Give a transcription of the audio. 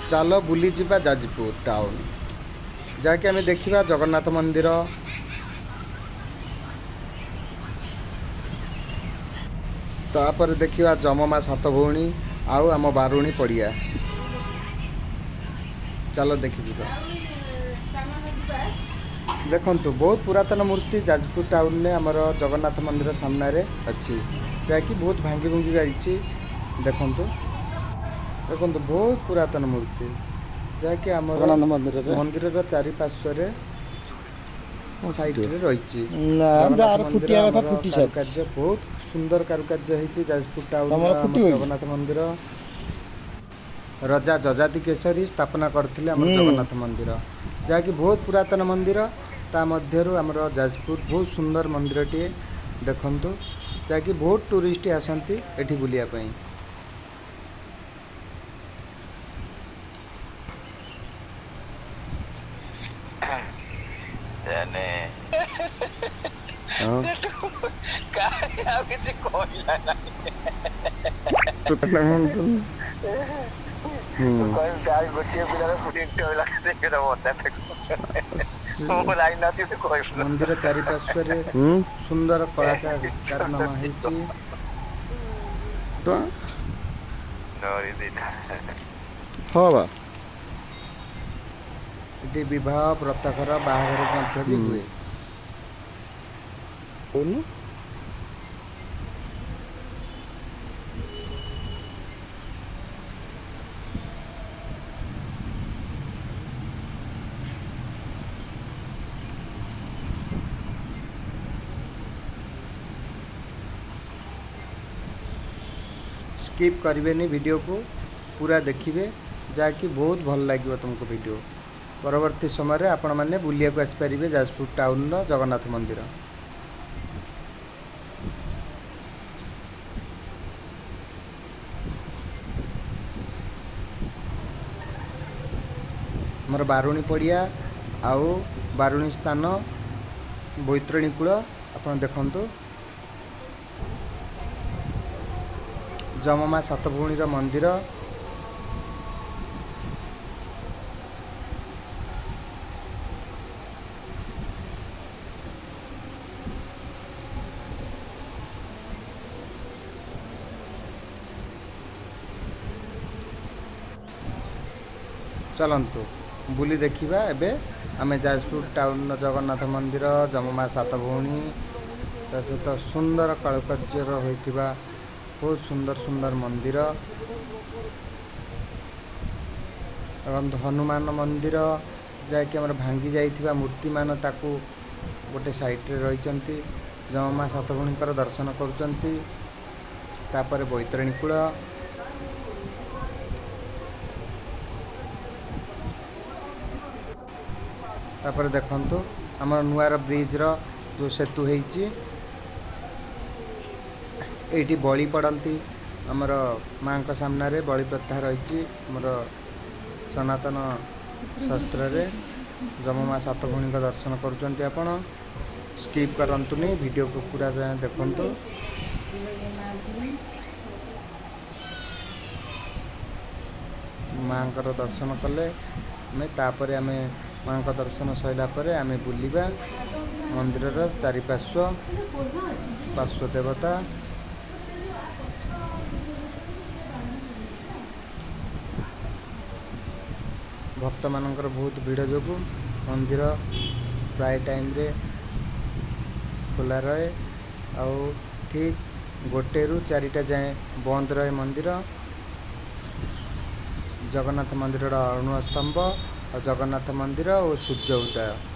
ଚାଲ ବୁଲିଯିବା ଯାଜପୁର ଟାଉନ୍, ଯାହାକି ଆମେ ଦେଖିବା ଜଗନ୍ନାଥ ମନ୍ଦିର, ତାପରେ ଦେଖିବା ଯମମା ସାତ ଭଉଣୀ ଆଉ ଆମ ବାରୁଣୀ ପଡ଼ିଆ। ଚାଲ ଦେଖିଯିବା। ଦେଖନ୍ତୁ, ବହୁତ ପୁରାତନ ମୂର୍ତ୍ତି ଯାଜପୁର ଟାଉନରେ ଆମର ଜଗନ୍ନାଥ ମନ୍ଦିର ସାମ୍ନାରେ ଅଛି, ଯାହାକି ବହୁତ ଭାଙ୍ଗି ଭୁଙ୍ଗି ଯାଇଛି। ଦେଖନ୍ତୁ ଦେଖନ୍ତୁ, ବହୁତ ପୁରାତନ ମୂର୍ତ୍ତି ଯାହାକି ଆମର ଜଗନ୍ନାଥ ମନ୍ଦିରରେ ମନ୍ଦିରର ଚାରିପାର୍ଶ୍ୱରେ ସାଇଡ଼ରେ ରହିଛି। ନା, ଜଗନ୍ନାଥ ଯାହାର ମନ୍ଦିର ଫୁଟିବା କଥା ଆମର ଫୁଟି ସାରିଛି। କାରୁକାର୍ଯ୍ୟ ବହୁତ ସୁନ୍ଦର କାରୁକାର୍ଯ୍ୟ ହେଇଛି ଯାଜପୁର ଟାଉନର। ତମର ଆମ ଫୁଟିବ କି? ଜଗନ୍ନାଥ ମନ୍ଦିର ରଜା ଯଯାତି କେଶରୀ ସ୍ଥାପନା କରିଥିଲେ ଆମର ଜଗନ୍ନାଥ ମନ୍ଦିର, ଯାହାକି ବହୁତ ପୁରାତନ ମନ୍ଦିର। ତା ମଧ୍ୟରୁ ଆମର ଯାଜପୁର ବହୁତ ସୁନ୍ଦର ମନ୍ଦିରଟିଏ ଦେଖନ୍ତୁ, ଯାହାକି ବହୁତ ଟୁରିଷ୍ଟ ଆସନ୍ତି ଏଠି ବୁଲିବା ପାଇଁ। ହଁ। ସେଠୁ କାହିଁ ଆଉ କିଛି କହିଲା ନାହିଁ। ତୁ କହିବୁ ଗାଈ ଗୋଟିଏ ପିଲାର କହିଲା, ସେ କଥା ପଚାର, ମୁଁ ଲାଇନ୍ ଅଛି, ତୁ କହିବୁ। ମନ୍ଦିର ଚାରିପାର୍ଶ୍ୱରେ ସୁନ୍ଦର କଳାକାର କାରନାମା ହେଇଛି। ଟଙ୍କା ନରି ଦିଟା। ହଁ ବା। ଏଠି ବିବାହ, ବ୍ରତଘର, ବାହାଘର ମଧ୍ୟ ବି ହୁଏ। କହୁନୁ। ସ୍କିପ୍ କରିବେନି ଭିଡ଼ିଓକୁ, ପୁରା ଦେଖିବେ, ଯାହାକି ବହୁତ ଭଲ ଲାଗିବ ତୁମକୁ ଭିଡ଼ିଓ। ପରବର୍ତ୍ତୀ ସମୟରେ ଆପଣମାନେ ବୁଲିବାକୁ ଆସିପାରିବେ ଯାଜପୁର ଟାଉନର ଜଗନ୍ନାଥ ମନ୍ଦିର। ଆମର ବାରୁଣୀ ପଡ଼ିଆ ଆଉ ବାରୁଣୀ ସ୍ଥାନ, ବୈତରଣୀ କୂଳ ଆପଣ ଦେଖନ୍ତୁ। ଯମମା ସାତ ଭଉଣୀର ମନ୍ଦିର। ଚାଲନ୍ତୁ ବୁଲି ଦେଖିବା ଏବେ ଆମେ ଯାଜପୁର ଟାଉନର ଜଗନ୍ନାଥ ମନ୍ଦିର, ଯମମା ସାତ ଭଉଣୀ, ତା ସହିତ ସୁନ୍ଦର କାରୁକାର୍ଯ୍ୟର ହୋଇଥିବା ବହୁତ ସୁନ୍ଦର ସୁନ୍ଦର ମନ୍ଦିର ଏବଂ ହନୁମାନ ମନ୍ଦିର, ଯାହାକି ଆମର ଭାଙ୍ଗି ଯାଇଥିବା ମୂର୍ତ୍ତିମାନ ତାକୁ ଗୋଟେ ସାଇଡ଼ରେ ରହିଛନ୍ତି। ଯମମା ସାତ ଭଉଣୀଙ୍କର ଦର୍ଶନ କରୁଛନ୍ତି। ତାପରେ ବୈତରଣୀ କୂଳ। ତାପରେ ଦେଖନ୍ତୁ ଆମର ନୂଆର ବ୍ରିଜର ଯେଉଁ ସେତୁ ହେଇଛି, ଏଇଠି ବଳି ପଡ଼ନ୍ତି। ଆମର ମାଆଙ୍କ ସାମ୍ନାରେ ବଳି ପ୍ରଥା ରହିଛି ଆମର ସନାତନ ଶାସ୍ତ୍ରରେ। ଯମମା ସାତ ଭଉଣୀଙ୍କ ଦର୍ଶନ କରୁଛନ୍ତି ଆପଣ। ସ୍କିପ୍ କରନ୍ତୁନି ଭିଡ଼ିଓକୁ, ପୁରା ଯାଏଁ ଦେଖନ୍ତୁ। ମାଆଙ୍କର ଦର୍ଶନ କଲେ ଆମେ, ତାପରେ ଆମେ ମାଆଙ୍କ ଦର୍ଶନ ସରିଲା ପରେ ଆମେ ବୁଲିବା ମନ୍ଦିରର ଚାରିପାର୍ଶ୍ୱ, ପାର୍ଶ୍ୱ ଦେବତା। ଭକ୍ତମାନଙ୍କର ବହୁତ ଭିଡ଼ ଯୋଗୁଁ ମନ୍ଦିର ପ୍ରାୟ ଟାଇମ୍ରେ ଖୋଲା ରହେ, ଆଉ ଠିକ୍ 1ରୁ 4ଟା ଯାଏଁ ବନ୍ଦ ରହେ ମନ୍ଦିର। ଜଗନ୍ନାଥ ମନ୍ଦିରର ଅରୁଣ ସ୍ତମ୍ଭ ଆଉ ଜଗନ୍ନାଥ ମନ୍ଦିର ଓ ସୂର୍ଯ୍ୟ ଉଦୟ।